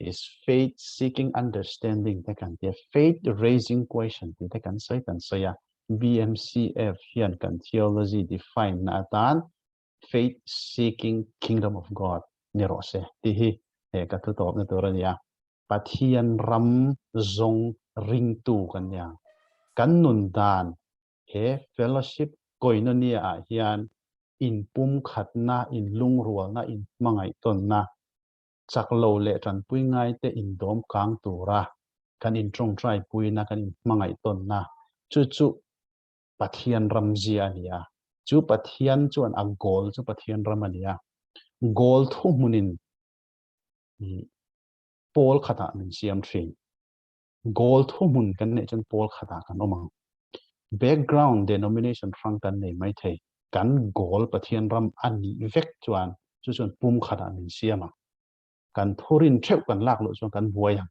is faith seeking understanding te kan tia, faith raising question tih te kan sawi kan sawi a. BMCF hian kan theology define na atan faith seeking kingdom of God ni rawh se tih hi he ka thu tawpna tur a ni a. Pathian ram zawng ringtu kan nia. Kan nun dan he fellowship koinonia ah hian inpumkhatna, inlungrualna, inhmangaihtawnna chak lo leh tanpui ngaite indawm kang tura kan intawngtai puina, kan inhmangaih tawnna chu chu Pathian ram zia a ni a. Chu Pathian chuan a goal chu Pathian ram a ni a. Goal thuhmunin pawl khatah min siam thin. Goal thuhmun kan neih chuan pawl khatah kan awm ang. Background denomination hrang kan nei mai thei. Kan goal Pathian ram a nih vek chuan chu chuan pum khatah min siam ang. Kan thurin theuh kan lak loh chuan kan buai ang.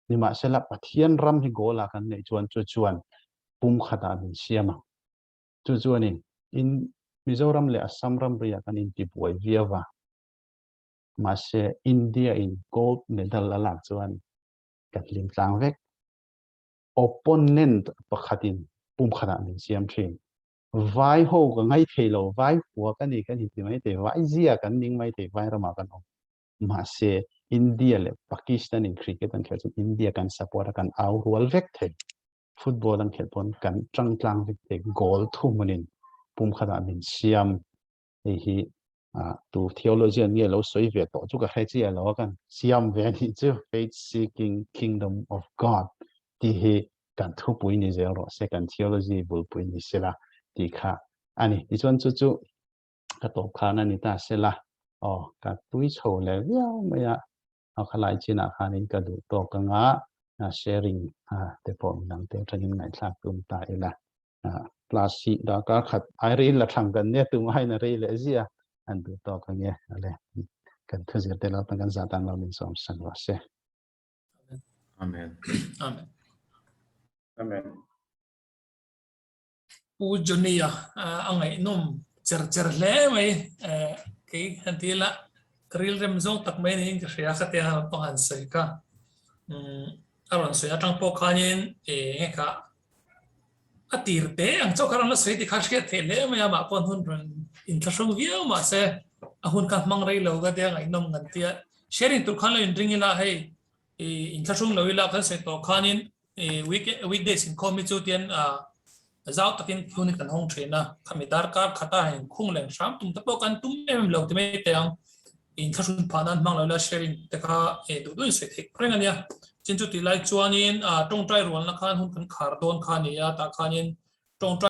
Nimahsela Pathian ram hi goal ah kan neih chuan chu chuan pum khatah min siam ang. Chu chuanin in Mizoram leh Assam ramriah kan intibuai viau va. Mahse India in gold medal a lak chuan kan hlim tlang vek. Opponent pakhatin pum khatah min siam thin. Vai ho ka ngai thei lo, vai hua ka ni kan inti mai thei, vai zia kan ning mai thei, vai ramah kan awm. Mahse India leh Pakistan in cricket an khelh chuan India kan support a, kan au rual vek thei. Football an khelh pawn kan tang tlang vek thei, goal thuhmunin pum khatah min siam. Hei hi tu theologian nge lo sawi ve tawh chu ka hre chiah lo a, kan siam ve a nih chu. Faith seeking kingdom of God tih hi kan thupui ni zel rawh se, kan theology bulpui ni sela tih kha a ni. Tichuan chu chu ka tawp khan a ni ta sela, aw ka tui chho leh viau mai a, aw khalai chinah khanin ka duh tawk anga sharing te pawh midang te atangin ngaihthlak tum ta ila. Class hi darkar khat ai rei la thang kan nia tum aiin a rei leh zia an duh tawk ange ale kan thu zir te lo tan kan zah tan lo min sawm sak rawh se. Amen. Amen. Amen. Pu Johnny-a a ngaihnawm cher cher hle mai. Kei han ti ila ka rilrem zawng tak mai niin ka hria kha tia pang han sawi kha. A rawn sawi atang pawh khanin enge kha a tir te ang chauh kha rawn la sawi tih kha hriat theih hle mai a, mah pawh hun rawn inthlahrung viau mahse a hun kha hmang rei lo ka tia ngaihnawm kan tia. Sharing tur khan lo inring ila hei inthlahrung lo ila kan sawi tawh khanin week weekdays inkhawm hi chu tian zau takin hun hi kan hawng thin a, khami darkar khata heng inkhung leh hram tum te pawh kan tum em em lo ti mai teh ang. Inthlahrun phah nan hmang lo ila sharing te kha duh duhin sawi theih reng a nia. Chin chu tih lai chuanin tawngtai rualna khan hun kan khar dawn kha a ni a, tah khanin tawngtai.